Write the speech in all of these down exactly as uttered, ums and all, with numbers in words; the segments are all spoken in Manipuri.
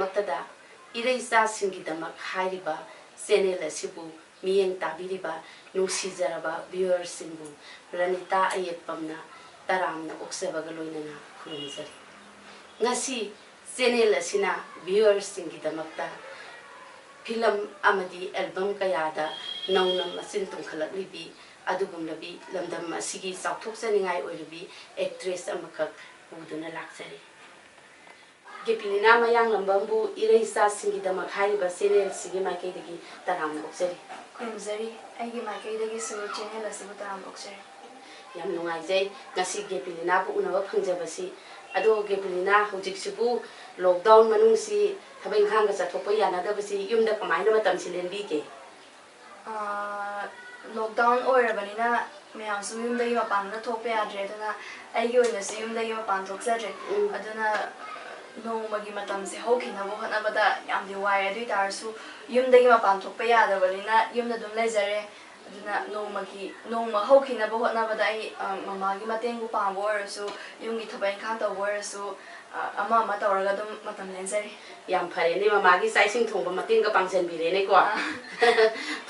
ꯃꯛꯇꯗ ꯏꯔꯩꯆꯥꯁꯤꯡꯒꯤꯗꯃꯛ ꯍꯥꯏꯔꯤꯕ ꯆꯦꯅꯦꯜ ꯑꯁꯤꯕꯨ ꯃꯤꯠꯌꯦꯡ ꯇꯥꯕꯤꯔꯤꯕ ꯅꯨꯡꯁꯤꯖꯔꯕ ꯚ꯭ꯌꯨꯋꯔꯁꯤꯡꯕꯨ ꯔꯅꯤꯇꯥ ꯑꯌꯦꯠꯄꯝꯅ ꯇꯔꯥꯝꯅ ꯑꯣꯛꯆꯕꯒ ꯂꯣꯏꯅꯅ ꯈꯨꯔꯨꯝꯖꯔꯤ꯫ ꯉꯁꯤ ꯆꯦꯅꯦꯜ ꯑꯁꯤꯅ ꯚ꯭ꯌꯨꯋꯔꯁꯤꯡꯒꯤꯗꯃꯛꯇ ꯐꯤꯂꯝ ꯑꯃꯗꯤ ꯑꯦꯜꯕꯝ ꯀꯌꯥꯗ ꯅꯧꯅ ꯃꯆꯤꯟ ꯇꯨꯝꯈꯠꯂꯛꯂꯤꯕꯤ ꯑꯗꯨꯒꯨꯝꯂꯕꯤ ꯂꯝꯗꯝ ꯑꯁꯤꯒꯤ ꯆꯥꯎꯊꯣꯛꯆꯅꯤꯡꯉꯥꯏ ꯑꯣꯏꯔꯕꯤ ꯑꯦꯛꯇ꯭ꯔꯦꯁ ꯑꯃꯈꯛ ꯄꯨꯗꯨꯅ ꯂꯥꯛꯆꯔꯤ꯫ ꯒꯦꯄꯤꯂꯤꯅꯥ ꯃꯌꯥꯡꯂꯝꯕꯝꯕꯨ ꯏꯔꯩꯆꯥꯁꯤꯡꯒꯤꯗꯃꯛ ꯍꯥꯏꯔꯤꯕ ꯆꯦꯅꯦꯜꯁꯤꯒꯤ ꯃꯥꯏꯀꯩꯗꯒꯤ ꯇꯔꯥꯝꯅ ꯑꯣꯛꯆꯔꯤ꯫ ꯈꯨꯔꯨꯝꯖꯔꯤ꯫ ꯑꯩꯒꯤ ꯃꯥꯏꯀꯩꯗꯒꯤꯁꯨ ꯆꯦꯅꯦꯜ ꯑꯁꯤꯕꯨ ꯇꯔꯥꯝꯅ ꯑꯣꯛꯆꯔꯤ꯫ ꯌꯥꯝ ꯅꯨꯡꯉꯥꯏꯖꯩ꯫ ꯉꯁꯤ ꯒꯦꯄꯤꯂꯤꯅꯥꯕꯨ ꯎꯅꯕ ꯐꯪꯖꯕꯁꯤ꯫ ꯑꯗꯣ ꯒꯦꯄꯤꯂꯤꯅꯥ, ꯍꯧꯖꯤꯛꯁꯤꯕꯨ ꯂꯣꯛꯗꯥꯎꯟ ꯃꯅꯨꯡꯁꯤ ꯊꯕꯛ ꯏꯪꯈꯥꯡꯒ ꯆꯠꯊꯣꯛꯄ ꯌꯥꯅꯗꯕꯁꯤ ꯌꯨꯝꯗ ꯀꯃꯥꯏꯅ ꯃꯇꯝꯁꯤ ꯂꯦꯟꯕꯤꯒꯦ? ꯑꯥ, ꯂꯣꯛꯗꯥꯎꯟ ꯑꯣꯏꯔꯕꯅꯤꯅ ꯃꯌꯥꯝꯁꯨ ꯌꯨꯝꯗꯒꯤ ꯃꯄꯥꯟꯗ ꯊꯣꯛꯄ ꯌꯥꯗ꯭ꯔꯦ꯫ ꯑꯗꯨꯅ ꯑꯩꯒꯤ ꯑꯣꯏꯅꯁꯨ ꯌꯨꯝꯗꯒꯤ ꯃꯄꯥꯟ ꯊꯣꯛꯆꯗ꯭ꯔꯦ꯫ ꯎꯝ꯫ ꯑꯗꯨꯅ ꯅꯣꯡꯃꯒꯤ ꯃꯇꯝꯁꯦ ꯍꯧꯈꯤꯅꯕ ꯍꯣꯠꯅꯕꯗ ꯌꯥꯝꯗꯤ ꯋꯥꯏ꯫ ꯑꯗꯨ ꯑꯣꯏ ꯇꯥꯔꯁꯨ ꯌꯨꯝꯗꯒꯤ ꯃꯄꯥꯟ ꯊꯣꯛꯄ ꯌꯥꯗꯕꯅꯤꯅ ꯌꯨꯝꯗ ꯑꯗꯨꯝ ꯂꯩꯖꯔꯦ꯫ ꯑꯗꯨꯅ ꯅꯣꯡꯃꯒꯤ, ꯅꯣꯡꯃ ꯍꯧꯈꯤꯅꯕ ꯍꯣꯠꯅꯕꯗ ꯑꯩ, ꯑ, ꯃꯃꯥꯒꯤ ꯃꯇꯦꯡꯕꯨ ꯄꯥꯡꯕ ꯑꯣꯏꯔꯁꯨ, ꯌꯨꯝꯒꯤ ꯊꯕꯛ ꯏꯪꯈꯥꯡ ꯇꯧꯕ ꯑꯣꯏꯔꯁꯨ, ꯑ, ꯑꯃ ꯑꯃ ꯇꯧꯔꯒ ꯑꯗꯨꯝ ꯃꯇꯝ ꯂꯦꯟꯖꯔꯤ꯫ ꯌꯥꯝ ꯐꯔꯦꯅꯦ, ꯃꯃꯥꯒꯤ ꯆꯥꯛ ꯏꯁꯤꯡ ꯊꯣꯡꯕ ꯃꯇꯦꯡꯒ ꯄꯥꯡꯁꯤꯟꯕꯤꯔꯦꯅꯦꯀꯣ꯫ ꯑꯥ꯫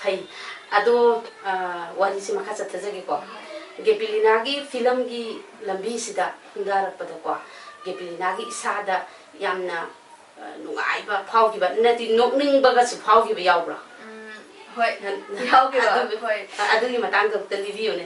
ꯐꯩ꯫ ꯑꯗꯣ, ꯑ, ꯋꯥꯔꯤꯁꯤ ꯃꯈꯥ ꯆꯠꯊꯖꯒꯦꯀꯣ꯫ ꯒꯦꯄꯤꯂꯤꯅꯥꯒꯤ ꯐꯤꯂꯝꯒꯤ ꯂꯝꯕꯤꯁꯤꯗ ꯈꯣꯡꯗꯥꯔꯛꯄꯗꯀꯣ, ꯒꯦꯄꯤꯂꯤꯅꯥꯒꯤ ꯏꯁꯥꯗ ꯌꯥꯝꯅ, ꯑ, ꯅꯨꯡꯉꯥꯏꯕ ꯐꯥꯎꯈꯤꯕ, ꯅꯠꯇꯦ, ꯅꯣꯛꯅꯤꯡꯕꯒꯁꯨ ꯐꯥꯎꯈꯤꯕ ꯌꯥꯎꯕ꯭ꯔꯣ? ꯎꯝ, ꯍꯣꯏ, ꯅꯪ-, ꯌꯥꯎꯈꯤꯕ, ꯑꯗꯨ-, ꯍꯣꯏ꯫ ꯑ-, ꯑꯗꯨꯒꯤ ꯃꯇꯥꯡꯗ ꯑꯝꯇ ꯂꯤꯕꯤꯌꯨꯅꯦ꯫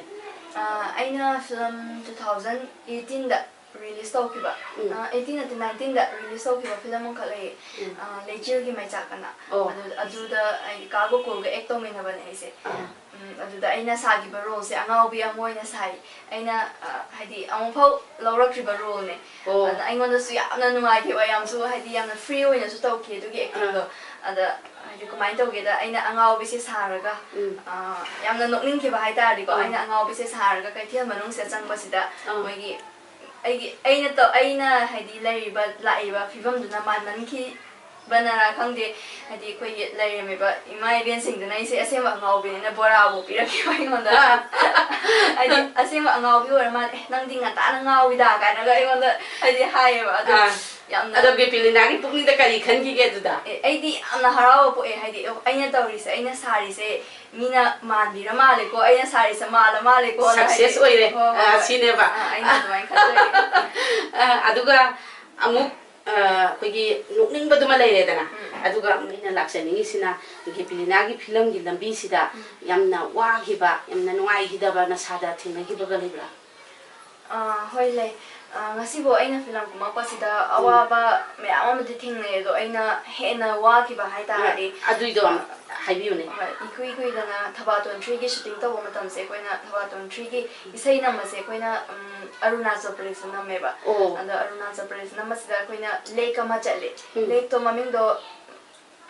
ꯑ, ꯑꯩꯅ ꯐꯤꯂꯝ two thousand eighteenꯗ release ꯇꯧꯈꯤꯕ, ꯎꯝ꯫ ꯑ, eighteen ꯅꯠꯇꯦ, nineteenꯗ release ꯇꯧꯈꯤꯕ ꯐꯤꯂꯝ ꯑꯃꯈꯛ ꯂꯩꯌꯦ, ꯎꯝ꯫ ꯑ, ꯂꯩꯆꯤꯜꯒꯤ ꯃꯩꯆꯥꯛ ꯑꯅ꯫ ꯑꯣ꯫ ꯑꯗꯨ, ꯑꯗꯨꯗ ꯑꯩ ꯀꯥ ꯒꯣꯀꯨꯜꯒ act ꯇꯧꯃꯤꯟꯅꯕꯅꯦ ꯑꯩꯁꯦ꯫ ꯑꯥ꯫ ꯎꯝ, ꯑꯗꯨꯗ ꯑꯩꯅ ꯁꯥꯈꯤꯕ roleꯁꯦ ꯑꯉꯥꯎꯕꯤ ꯑꯃ ꯑꯣꯏꯅ ꯁꯥꯏ꯫ ꯑꯩꯅ, ꯑ, ꯍꯥꯏꯗꯤ, ꯑꯃꯨꯛꯐꯥꯎ ꯂꯧꯔꯛꯇ꯭ꯔꯤꯕ roleꯅꯦ꯫ ꯑꯣ꯫ ꯑꯗꯨꯅ ꯑꯩꯉꯣꯟꯗꯁꯨ ꯌꯥꯝꯅ ꯅꯨꯡꯉꯥꯏꯈꯤꯕ, ꯌꯥꯝꯁꯨ, ꯍꯥꯏꯗꯤ, ꯌꯥꯝꯅ free ꯑꯣꯏꯅꯁꯨ ꯇꯧꯈꯤ ꯑꯗꯨꯒꯤ actingꯗꯣ꯫ ꯑꯥ꯫ ꯑꯗ, ꯍꯥꯏꯗꯤ, ꯀꯃꯥꯏꯅ ꯇꯧꯒꯦꯗ, ꯑꯩꯅ ꯑꯉꯥꯎꯕꯤꯁꯦ ꯁꯥꯔꯒ, ꯎꯝ꯫ ꯑ, ꯌꯥꯝꯅ ꯅꯣꯛꯅꯤꯡꯈꯤꯕ ꯍꯥꯏꯇꯥꯔꯗꯤꯀꯣ, ꯎꯝ꯫ ꯑꯩꯅ ꯑꯉꯥꯎꯕꯤꯁꯦ ꯁꯥꯔꯒ ꯀꯩꯊꯦꯜ ꯃꯅꯨꯡꯁꯤꯗ ꯆꯪꯕꯁꯤꯗ, ꯑꯥ꯫ ꯃꯣꯏꯒꯤ, ꯑꯩꯒꯤ, ꯑꯩꯅ ꯇꯧ-, ꯑꯩꯅ, ꯍꯥꯏꯗꯤ, ꯂꯩꯔꯤꯕ, ꯂꯥꯛꯏꯕ ꯐꯤꯕꯝꯗꯨꯅ ꯃꯥꯟꯃꯟꯈꯤ-, ꯕꯅꯔꯥ ꯈꯪꯗꯦ, ꯍꯥꯏꯗꯤ, ꯑꯩꯈꯣꯏꯒꯤ ꯂꯩꯔꯝꯃꯤꯕ ꯏꯃꯥ ꯏꯕꯦꯟꯁꯤꯡꯗꯨꯅ ꯑꯩꯁꯦ ꯑꯁꯦꯡꯕ ꯑꯉꯥꯎꯕꯤꯅꯤꯅ ꯕꯣꯔꯥꯕꯨ ꯄꯤꯔꯛꯈꯤꯕ ꯑꯩꯉꯣꯟꯗ꯫ ꯑꯥ꯫ ꯍꯥꯏꯗꯤ, ꯑꯁꯦꯡꯕ ꯑꯉꯥꯎꯕꯤ ꯑꯣꯏꯔ ꯃꯥꯜꯂꯦ, "ꯑꯦ, ꯅꯪꯗꯤ ꯉꯟꯇꯥꯅ ꯉꯥꯎꯋꯤꯗ" ꯀꯥꯏꯅꯒ ꯑꯩꯉꯣꯟꯗ, ꯍꯥꯏꯗꯤ, ꯍꯥꯏꯌꯦꯕ꯫ ꯑꯗꯣ ꯑꯥ꯫ ꯌꯥꯝꯅ ꯑꯗꯣ ꯒꯦꯄꯤꯂꯤꯅꯥꯒꯤ ꯄꯨꯛꯅꯤꯡꯗ ꯀꯔꯤ ꯈꯟꯈꯤꯒꯦ ꯑꯗꯨꯗ? ꯑꯦ, ꯑꯩꯗꯤ ꯌꯥꯝꯅ ꯍꯔꯥꯎꯕ ꯄꯣꯛꯑꯦ, ꯍꯥꯏꯗꯤ, ꯑꯦ, ꯑꯩꯅ ꯇꯧꯔꯤꯁꯦ, ꯑꯩꯅ ꯁꯥꯔꯤꯁꯦ ꯃꯤꯅ ꯃꯥꯟꯕꯤꯔ ꯃꯥꯜꯂꯦꯀꯣ, ꯑꯩꯅ ꯁꯥꯔꯤꯁꯦ ꯃꯥꯜꯂ ꯃꯥꯜꯂꯦꯀꯣ, ꯍꯥꯏꯗꯤ, success ꯑꯣꯏꯔꯦ, ꯍꯣꯏ, ꯍꯣꯏ, ꯑ, ꯍꯣꯏ꯫ ꯁꯤꯅꯦꯕ꯫ ꯑ, ꯑꯩꯅ ꯑꯗꯨꯃꯥꯏꯅ ꯈꯟꯖꯩ꯫ ꯑ, ꯑꯗꯨꯒ ꯑꯃꯨꯛ, ꯑ, ꯑꯩꯈꯣꯏꯒꯤ ꯅꯣꯛꯅꯤꯡꯕꯗꯨꯃ ꯂꯩꯔꯦꯗꯅ, ꯎꯝ꯫ ꯑꯗꯨꯒ ꯑꯃꯨꯛ ꯑꯩꯅ ꯂꯥꯛꯆꯅꯤꯡꯉꯤꯁꯤꯅ ꯒꯦꯄꯤꯂꯤꯅꯥꯒꯤ ꯐꯤꯂꯝꯒꯤ ꯂꯝꯕꯤꯁꯤꯗ ꯎꯝ꯫ ꯌꯥꯝꯅ ꯋꯥꯈꯤꯕ, ꯌꯥꯝꯅ ꯅꯨꯡꯉꯥꯏꯈꯤꯗꯕ ꯅꯁꯥꯗ ꯊꯦꯡꯅꯈꯤꯕꯒ ꯂꯩꯕ꯭ꯔꯥ? ꯑꯥ, ꯍꯣꯏ, ꯂꯩ꯫ ꯑꯥ, ꯉꯁꯤꯕꯨ ꯑꯩꯅ ꯐꯤꯂꯝ ꯀꯨꯝꯃꯛꯄꯁꯤꯗ ꯎꯝ꯫ ꯑꯋꯥꯕ ꯃꯌꯥꯝ ꯑꯃꯗꯤ ꯊꯦꯡꯅꯩ, ꯑꯗꯣ ꯑꯩꯅ ꯍꯦꯟꯅ ꯋꯥꯈꯤꯕ ꯍꯥꯏꯇꯥꯔꯗꯤ, ꯑꯗꯨꯏꯗꯣ ꯑꯃ ꯍꯥꯏꯕꯤꯌꯨꯅꯦ꯫ ꯍꯣꯏ, ꯏꯀꯨꯏ ꯀꯨꯏꯗꯅ ꯊꯕꯥꯇꯣꯟ three ꯒꯤ shooting ꯇꯧꯕ ꯃꯇꯝꯁꯦ, ꯑꯩꯈꯣꯏꯅ ꯊꯕꯥꯇꯣꯟ three ꯒꯤ ꯏꯁꯩ ꯅꯝꯕꯁꯦ ꯑꯩꯈꯣꯏꯅ, ꯎꯝ, ꯑꯔꯨꯅꯥꯆꯜ ꯄ꯭ꯔꯗꯦꯁꯇ ꯅꯝꯃꯦꯕ꯫ ꯑꯣ꯫ ꯑꯗꯣ ꯑꯔꯨꯅꯥꯆꯜ ꯄ꯭ꯔꯗꯦꯁ ꯅꯝꯕꯁꯤꯗ ꯑꯩꯈꯣꯏꯅ lake ꯑꯃ ꯆꯠꯂꯦ꯫ ꯎꯝ꯫ Lake ꯇꯣ ꯃꯃꯤꯡꯗꯣ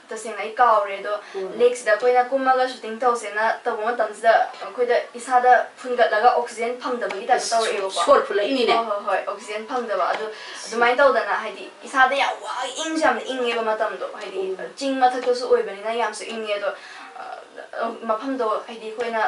ꯇꯁꯦꯡꯅ ꯑꯩ ꯀꯥꯎꯔꯦ, ꯑꯗꯣ ꯎꯝ꯫ Lake ꯁꯤꯗ ꯑꯩꯈꯣꯏꯅ ꯀꯨꯝꯃꯒ shooting ꯇꯧꯁꯦꯅ ꯇꯧꯕ ꯃꯇꯝꯁꯤꯗ ꯑꯩꯈꯣꯏꯗ ꯏꯁꯥꯗ ꯐꯨꯟꯒꯠꯂꯒ oxygen ꯐꯪꯗꯕꯒꯤ type ꯑꯁ, ꯇꯧꯔꯛꯑꯦꯕꯀꯣ꯫ ꯁꯣꯔ ꯐꯨꯜꯂꯛꯏꯅꯤꯅꯦ꯫ ꯍꯣꯏ, ꯍꯣꯏ, ꯍꯣꯏ, oxygen ꯐꯪꯗꯕ꯫ ꯑꯗꯨ ꯑꯗꯨꯃꯥꯏꯅ ꯇꯧꯗꯅ, ꯍꯥꯏꯗꯤ, ꯏꯁꯥꯗ ꯌꯥꯝ ꯋꯥ-, ꯏꯪꯁꯨ ꯌꯥꯝꯅ ꯏꯪꯉꯦꯕ ꯃꯇꯝꯗꯣ, ꯍꯥꯏꯗꯤ, ꯎꯝ꯫ ꯆꯤꯡ ꯃꯊꯛꯇꯁꯨ ꯑꯣꯏꯕꯅꯤꯅ ꯌꯥꯝꯁꯨ ꯏꯪꯉꯦ꯫ ꯑꯗꯣ, ꯑ, ꯃꯐꯝꯗꯣ, ꯍꯥꯏꯗꯤ, ꯑꯩꯈꯣꯏꯅ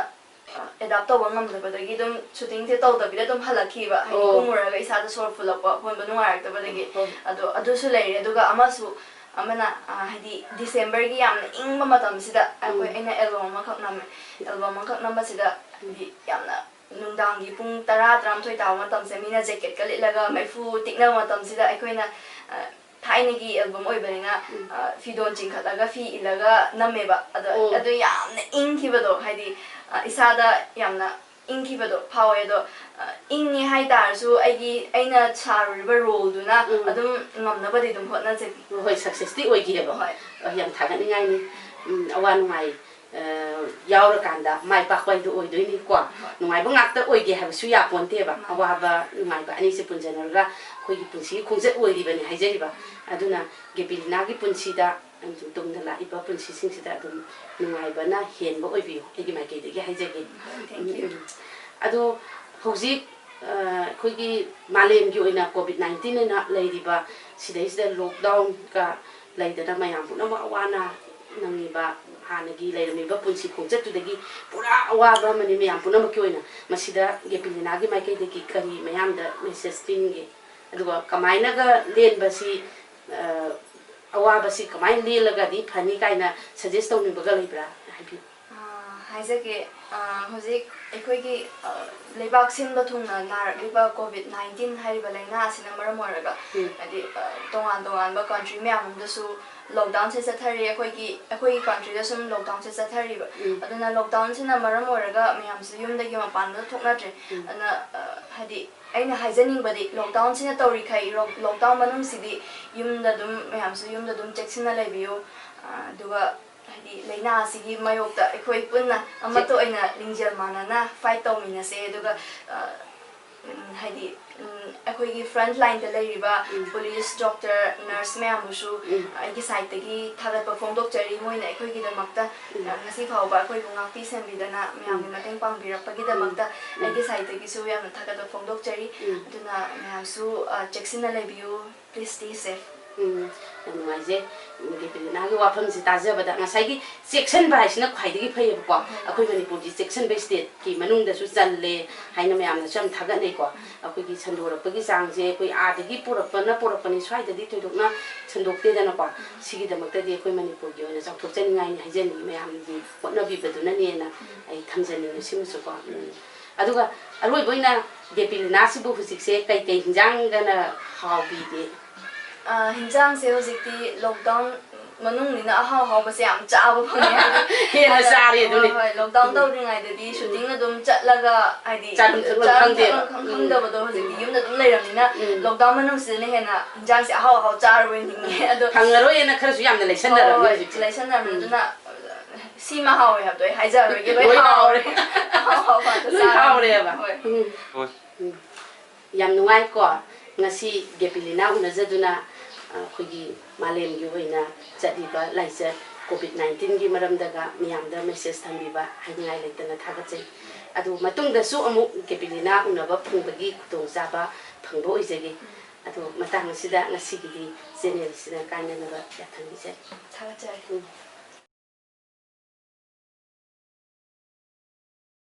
ꯑ, adapt ꯇꯧꯕ ꯉꯝꯗꯕꯗꯒꯤ ꯑꯗꯨꯝ shooting ꯁꯦ ꯇꯧꯗꯕꯤꯗ ꯑꯗꯨꯝ ꯍꯜꯂꯛꯈꯤꯕ, ꯍꯥꯏꯗꯤ, ꯑꯣ꯫ ꯀꯨꯝꯃꯨꯔꯒ ꯏꯁꯥꯗ ꯁꯣꯔ ꯐꯨꯜꯂꯛꯄ, ꯍꯣꯟꯕ ꯅꯨꯡꯉꯥꯏꯔꯛꯇꯕꯗꯒꯤ꯫ ꯍꯣꯏ꯫ ꯑꯗꯣ ꯑꯗꯨꯁꯨ ꯂꯩꯔꯦ꯫ ꯑꯗꯨꯒ ꯑꯃꯁꯨ, ꯑꯃꯅ, ꯑ, ꯍꯥꯏꯗꯤ, December ꯒꯤ ꯌꯥꯝꯅ ꯏꯪꯕ ꯃꯇꯝꯁꯤꯗ ꯑꯩꯈꯣꯏ, ꯎꯝ꯫ ꯑꯩꯅ album ꯑꯃꯈꯛ ꯅꯝꯃꯦ꯫ Album ꯑꯃꯈꯛ ꯅꯝꯕꯁꯤꯗ, ꯍꯥꯏꯗꯤ, ꯌꯥꯝꯅ ꯅꯨꯡꯗꯥꯡꯒꯤ ꯄꯨꯡ ꯇꯔꯥ, ꯇꯔꯥꯃꯥꯊꯣꯏ ꯇꯥꯕ ꯃꯇꯝꯁꯦ, ꯃꯤꯅ jacket ꯀ ꯂꯤꯠꯂꯒ ꯃꯩꯐꯨ ꯇꯤꯛꯅꯕ ꯃꯇꯝꯁꯤꯗ ꯑꯩꯈꯣꯏꯅ, ꯑ, ꯊꯥꯏꯅꯒꯤ album ꯑꯣꯏꯕꯅꯤꯅ, ꯎꯝ꯫ ꯑ, ꯐꯤꯗꯣꯟ ꯆꯤꯡꯈꯠꯂꯒ ꯐꯤ ꯏꯜꯂꯒ ꯅꯝꯃꯦꯕ꯫ ꯑꯗꯣ, ꯑꯣ꯫ ꯑꯗꯨ ꯌꯥꯝꯅ ꯏꯪꯈꯤꯕꯗꯣ, ꯍꯥꯏꯗꯤ, ꯑ, ꯏꯁꯥꯗ ꯌꯥꯝꯅ ꯏꯪꯈꯤꯕꯗꯣ ꯐꯥꯎꯋꯦ꯫ ꯑꯗꯣ, ꯑ, ꯏꯪꯉꯦ ꯍꯥꯏ ꯇꯥꯔꯁꯨ ꯑꯩꯒꯤ, ꯑꯩꯅ ꯁꯥꯔꯨꯔꯤꯕ role ꯗꯨꯅ ꯎꯝ꯫ ꯑꯗꯨꯝ ꯉꯝꯅꯕꯗꯤ ꯑꯗꯨꯝ ꯍꯣꯠꯅꯖꯈꯤ꯫ ꯍꯣꯏ, success ꯇꯤ ꯑꯣꯏꯈꯤꯑꯕ꯫ ꯍꯣꯏ꯫ ꯑ, ꯌꯥꯝ ꯊꯥꯒꯠꯅꯤꯡꯉꯥꯏꯅꯤ꯫ ꯎꯝ, ꯑꯋꯥ ꯅꯨꯡꯉꯥꯏ ꯑ, ꯌꯥꯎꯔꯀꯥꯟꯗ ꯃꯥꯏ ꯄꯥꯛꯄ ꯍꯥꯏꯗꯣ ꯑꯣꯏꯗꯣꯏꯅꯤꯀꯣ꯫ ꯍꯣꯏ꯫ ꯅꯨꯡꯉꯥꯏꯕ ꯉꯥꯛꯇ ꯑꯣꯏꯒꯦ ꯍꯥꯏꯕꯁꯨ ꯌꯥꯄꯣꯟꯇꯦꯕ꯫ ꯃꯥꯅꯤ꯫ ꯑꯋꯥꯕ ꯅꯨꯡꯉꯥꯏꯕ ꯑꯅꯤꯁꯦ ꯄꯨꯟꯁꯤꯟꯅꯔꯒ ꯑꯩꯈꯣꯏꯒꯤ ꯄꯨꯟꯁꯤꯒꯤ ꯈꯣꯡꯆꯠ ꯑꯣꯏꯔꯤꯕꯅꯤ ꯍꯥꯏꯖꯔꯤꯕ꯫ ꯑꯗꯨꯅ ꯒꯦꯄꯤꯂꯤꯅꯥꯒꯤ ꯄꯨꯟꯁꯤꯗ, ꯑꯃꯁꯨꯡ ꯇꯨꯡꯗ ꯂꯥꯛꯏꯕ ꯄꯨꯟꯁꯤꯁꯤꯡꯁꯤꯗ ꯑꯗꯨꯝ ꯅꯨꯡꯉꯥꯏꯕꯅ ꯍꯦꯟꯕ ꯑꯣꯏꯕꯤꯌꯨ, ꯑꯩꯒꯤ ꯃꯥꯏꯀꯩꯗꯒꯤ ꯍꯥꯏꯖꯒꯦ꯫ Thank you꯫ ꯎꯝ, ꯎꯝ꯫ ꯑꯗꯣ ꯍꯧꯖꯤꯛ ꯑ, ꯑꯩꯈꯣꯏꯒꯤ ꯃꯥꯂꯦꯝꯒꯤ ꯑꯣꯏꯅ COVID nineteen ꯍꯥꯏꯅ ꯂꯩꯔꯤꯕ ꯁꯤꯗꯩꯁꯤꯗ lockdown ꯒ ꯂꯩꯗꯅ ꯃꯌꯥꯝ ꯄꯨꯝꯅꯃꯛ ꯑꯋꯥꯅ ꯅꯪꯉꯤꯕ, ꯍꯥꯟꯅꯒꯤ ꯂꯩꯔꯝꯃꯤꯕ ꯄꯨꯟꯁꯤ ꯈꯣꯡꯆꯠꯇꯨꯗꯒꯤ ꯄꯨꯔꯥ ꯑꯋꯥꯕ ꯑꯃꯅꯤ ꯃꯌꯥꯝ ꯄꯨꯝꯅꯃꯛꯀꯤ ꯑꯣꯏꯅ꯫ ꯃꯁꯤꯗ ꯒꯦꯄꯤꯂꯤꯅꯥꯒꯤ ꯃꯥꯏꯀꯩꯗꯒꯤ ꯀꯔꯤ ꯃꯌꯥꯝꯗ message ꯄꯤꯅꯤꯡꯒꯦ? ꯑꯗꯨꯒ ꯀꯃꯥꯏꯅꯒ ꯂꯦꯟꯕꯁꯤ, ꯑ, ꯑꯋꯥꯕꯁꯤ ꯀꯃꯥꯏꯅ ꯂꯦꯜꯂꯒꯗꯤ ꯐꯅꯤ ꯀꯥꯏꯅ suggest ꯇꯧꯅꯤꯡꯕꯒ ꯂꯩꯕ꯭ꯔꯥ? ꯍꯥꯏꯕꯤꯌꯨ꯫ ꯑ, ꯍꯥꯏꯖꯒꯦ꯫ ꯑ, ꯍꯧꯖꯤꯛ ꯑꯩꯈꯣꯏꯒꯤ, ꯑ, ꯂꯩꯕꯥꯛ ꯁꯤꯟꯕ ꯊꯨꯡꯅ ꯅꯥꯔꯛꯂꯤꯕ COVID nineteen ꯍꯥꯏꯔꯤꯕ ꯂꯥꯏꯅꯥ ꯑꯁꯤꯅ ꯃꯔꯝ ꯑꯣꯏꯔꯒ, ꯎꯝ꯫ ꯍꯥꯏꯗꯤ, ꯑ, ꯇꯣꯉꯥꯟ ꯇꯣꯉꯥꯟꯕ country ꯃꯌꯥꯝ ꯑꯃꯗꯁꯨ lockdownꯁꯦ ꯆꯠꯊꯔꯤ꯫ ꯑꯩꯈꯣꯏꯒꯤ, ꯑꯩꯈꯣꯏꯒꯤ countryꯗꯁꯨ ꯑꯗꯨꯝ lockdownꯁꯦ ꯆꯠꯊꯔꯤꯕ꯫ ꯎꯝ꯫ ꯑꯗꯨꯅ lockdownꯁꯤꯅ ꯃꯔꯝ ꯑꯣꯏꯔꯒ ꯃꯌꯥꯝꯁꯦ ꯌꯨꯝꯗꯒꯤ ꯃꯄꯥꯟꯗ ꯊꯣꯛꯅꯗ꯭ꯔꯦ꯫ ꯎꯝ꯫ ꯑꯗꯨꯅ, ꯑ, ꯍꯥꯏꯗꯤ, ꯑꯩꯅ ꯍꯥꯏꯖꯅꯤꯡꯕꯗꯤ, lockdownꯁꯤꯅ ꯇꯧꯔꯤꯈꯩ, ꯂꯣꯛ-, lockdown ꯃꯅꯨꯡꯁꯤꯗꯤ ꯌꯨꯝꯗ ꯑꯗꯨꯝ, ꯃꯌꯥꯝꯁꯨ ꯌꯨꯝꯗ ꯑꯗꯨꯝ ꯆꯦꯛꯁꯤꯟꯅ ꯂꯩꯕꯤꯌꯨ꯫ ꯑ, ꯑꯗꯨꯒ, ꯍꯥꯏꯗꯤ, ꯂꯥꯏꯅꯥ ꯑꯁꯤꯒꯤ ꯃꯥꯌꯣꯛꯇ ꯑꯩꯈꯣꯏ ꯄꯨꯟꯅ ꯑꯃꯠꯇ ꯆꯦꯛ- ꯑꯣꯏꯅ ꯂꯤꯡꯖꯦꯜ ꯃꯥꯟꯅꯅ fight ꯇꯧꯃꯤꯟꯅꯁꯦ꯫ ꯑꯗꯨꯒ, ꯑ, ꯎꯝ, ꯍꯥꯏꯗꯤ, ꯎꯝ, ꯑꯩꯈꯣꯏꯒꯤ front lineꯗ ꯂꯩꯔꯤꯕ ꯎꯝ꯫ Police, doctor, nurse ꯃꯌꯥꯝꯕꯨꯁꯨ ꯎꯝ꯫ ꯑꯩꯒꯤ sideꯇꯒꯤ ꯊꯥꯒꯠꯄ ꯐꯣꯡꯗꯣꯛꯆꯔꯤ꯫ ꯃꯣꯏꯅ ꯑꯩꯈꯣꯏꯒꯤꯗꯃꯛꯇ, ꯎꯝ꯫ ꯑ, ꯉꯁꯤ ꯐꯥꯎꯕ ꯑꯩꯈꯣꯏꯕꯨ ꯉꯥꯛꯄꯤ ꯁꯦꯟꯕꯤꯗꯅ ꯃꯌꯥꯝꯒꯤ ꯎꯝ꯫ ꯃꯇꯦꯡ ꯄꯥꯡꯕꯤꯔꯛꯄꯒꯤꯗꯃꯛꯇ ꯎꯝ꯫ ꯎꯝ꯫ ꯑꯩꯒꯤ sideꯇꯒꯤꯁꯨ ꯌꯥꯝꯅ ꯊꯥꯒꯠꯄ ꯐꯣꯡꯗꯣꯛꯆꯔꯤ꯫ ꯎꯝ꯫ ꯑꯗꯨꯅ ꯃꯌꯥꯝꯁꯨ, ꯑ, ꯆꯦꯛꯁꯤꯟꯅ ꯂꯩꯕꯤꯌꯨ꯫ Please stay safe꯫ ꯎꯝ, ꯌꯥꯝ ꯅꯨꯡꯉꯥꯏꯖꯩ꯫ ꯎꯝ, ꯒꯦꯕꯤꯂꯤꯅꯥꯒꯤ ꯋꯥꯐꯝꯁꯦ ꯇꯥꯖꯕꯗ ꯉꯁꯥꯏꯒꯤ ꯆꯦꯛꯁꯤꯟꯕ ꯍꯥꯏꯁꯤꯅ ꯈ꯭ꯋꯥꯏꯗꯒꯤ ꯐꯩꯌꯦꯕꯀꯣ꯫ ꯎꯝ꯫ ꯑꯩꯈꯣꯏ ꯃꯅꯤꯄꯨꯔꯗꯤ ꯆꯦꯛꯁꯤꯟꯕ stateꯀꯤ ꯃꯅꯨꯡꯗꯁꯨ ꯆꯜꯂꯦ ꯍꯥꯏꯅ ꯃꯌꯥꯝꯅꯁꯨ ꯌꯥꯝ ꯊꯥꯒꯠꯅꯩꯀꯣ꯫ ꯑꯩꯈꯣꯏꯒꯤ ꯁꯟꯗꯣꯔꯛꯄꯒꯤ ꯆꯥꯡꯁꯦ ꯑꯩꯈꯣꯏ ꯑꯥꯗꯒꯤ ꯄꯨꯔꯛꯄꯅ ꯄꯨꯔꯛꯄꯅꯤ, ꯁ꯭ꯋꯥꯏꯗꯗꯤ ꯊꯣꯏꯗꯣꯛꯅ ꯁꯟꯗꯣꯛꯇꯦꯗꯅꯀꯣ꯫ ꯁꯤꯒꯤꯗꯃꯛꯇꯗꯤ ꯑꯩꯈꯣꯏ ꯃꯅꯤꯄꯨꯔꯒꯤ ꯑꯣꯏꯅ ꯆꯥꯎꯊꯣꯛꯆꯅꯤꯡꯉꯥꯏꯅꯤ ꯍꯥꯏꯖꯅꯤꯡꯉꯤ, ꯃꯌꯥꯝꯒꯤ ꯍꯣꯠꯅꯕꯤꯕꯗꯨꯅꯅꯦꯅ ꯑꯩ ꯊꯝꯖꯅꯤꯡꯉꯤ ꯁꯤꯃꯁꯨꯀꯣ꯫ ꯎꯝ꯫ ꯑꯗꯨꯒ ꯑꯔꯣꯏꯕ ꯑꯣꯏꯅ ꯒꯦꯕꯤꯂꯤꯅꯥꯁꯤꯕꯨ ꯍꯧꯖꯤꯛꯁꯦ ꯀꯩꯀꯩ ꯍꯤꯟꯖꯥꯡꯒꯅ ꯍꯥꯎꯕꯤꯒꯦ? ꯑ, ꯍꯤꯟꯖꯥꯡꯁꯦ ꯍꯧꯖꯤꯛꯇꯤ lockdown ꯃꯅꯨꯡꯅꯤꯅ ꯑꯍꯥꯎ ꯑꯍꯥꯎꯕꯁꯦ ꯌꯥꯝ ꯆꯥꯕ ꯐꯪꯉꯦ꯫ ꯍꯦꯟꯅ ꯑꯗ, ꯆꯥꯔꯦ ꯑꯗꯨꯅꯤ꯫ ꯍꯣꯏ, ꯍꯣꯏ, lockdown ꯎꯝ꯫ ꯇꯧꯗ꯭ꯔꯤꯉꯩꯗꯗꯤ ꯎꯝ꯫ Shooting ꯑꯗꯨꯝ ꯆꯠꯂꯒ, ꯍꯥꯏꯗꯤ, ꯆꯥꯐꯝ ꯊꯛꯐꯝ ꯆꯥꯐꯝ ꯈꯪꯗꯦꯕ꯫ ꯊꯛꯐꯝ ꯎꯝ꯫ ꯈꯪꯗꯕꯗꯣ ꯍꯧꯖꯤꯛꯇꯤ ꯎꯝ꯫ ꯌꯨꯝꯗ ꯑꯗꯨꯝ ꯂꯩꯔꯕꯅꯤꯅ ꯎꯝ꯫ Lockdown ꯃꯅꯨꯡꯁꯤꯗꯅ ꯍꯦꯟꯅ ꯍꯤꯟꯖꯥꯡꯁꯦ ꯑꯍꯥꯎ ꯑꯍꯥꯎ ꯆꯥꯔꯕꯣꯏ ꯅꯤꯡꯉꯦ꯫ ꯑꯗꯣ ꯐꯪꯉꯔꯣꯏꯅ ꯈꯔꯁꯨ ꯌꯥꯝꯅ ꯂꯩꯁꯟꯅꯔꯕꯅꯤ ꯍꯣꯏ, ꯍꯧꯖꯤꯛꯁꯦ꯫ ꯂꯩꯁꯟꯅꯔꯕꯅꯤ꯫ ꯎꯝ꯫ ꯑꯗꯨꯅ ꯁꯤꯃ ꯍꯥꯎꯋꯦ ꯍꯥꯏꯕꯗꯣ ꯑꯩ ꯍꯥꯏꯖꯔꯔꯣꯏꯒꯦ, ꯂꯣꯏ ꯂꯣꯏ ꯍꯥꯎꯔꯦ꯫ ꯍꯥꯎꯔꯦ꯫ ꯑꯍꯥꯎ ꯑꯍꯥꯎꯕ ꯉꯥꯛꯇ ꯂꯣꯏ ꯆꯥꯔꯕꯅꯤ꯫ ꯍꯥꯎꯔꯦꯕ꯫ ꯍꯣꯏ꯫ ꯎꯝ꯫ ꯎꯝ꯫ ꯌꯥꯝ ꯅꯨꯡꯉꯥꯏꯀꯣ꯫ ꯉꯁꯤ ꯒꯦꯕꯤꯂꯤꯅꯥ ꯎꯅꯖꯗꯨꯅ, ꯑ, ꯑꯩꯈꯣꯏꯒꯤ ꯃꯥꯂꯦꯝꯒꯤ ꯑꯣꯏꯅ ꯆꯠꯂꯤꯕ ꯂꯥꯏꯆꯠ COVID nineteenꯒꯤ ꯃꯔꯝꯗꯒ ꯃꯤꯌꯥꯝꯗ message ꯊꯝꯕꯤꯕ ꯍꯥꯏꯅꯤꯡꯉꯥꯏ ꯂꯩꯇꯅ ꯊꯥꯒꯠꯆꯩ꯫ ꯑꯗꯨ ꯃꯇꯨꯡꯗꯁꯨ ꯑꯃꯨꯛ ꯒꯦꯕꯤꯂꯤꯅꯥ ꯎꯅꯕ ꯐꯪꯕꯒꯤ ꯈꯨꯗꯣꯡꯆꯥꯕ ꯐꯪꯕ ꯑꯣꯏꯖꯒꯦ꯫ ꯑꯗꯨ ꯃꯇꯥꯡ ꯑꯁꯤꯗ ꯉꯁꯤꯒꯤꯗꯤ channelꯁꯤꯗ ꯀꯥꯏꯅꯅꯕ ꯌꯥꯊꯪ ꯅꯤꯖꯔꯤ꯫ ꯊꯥꯒꯠꯆꯔꯤ꯫ ꯎꯝ꯫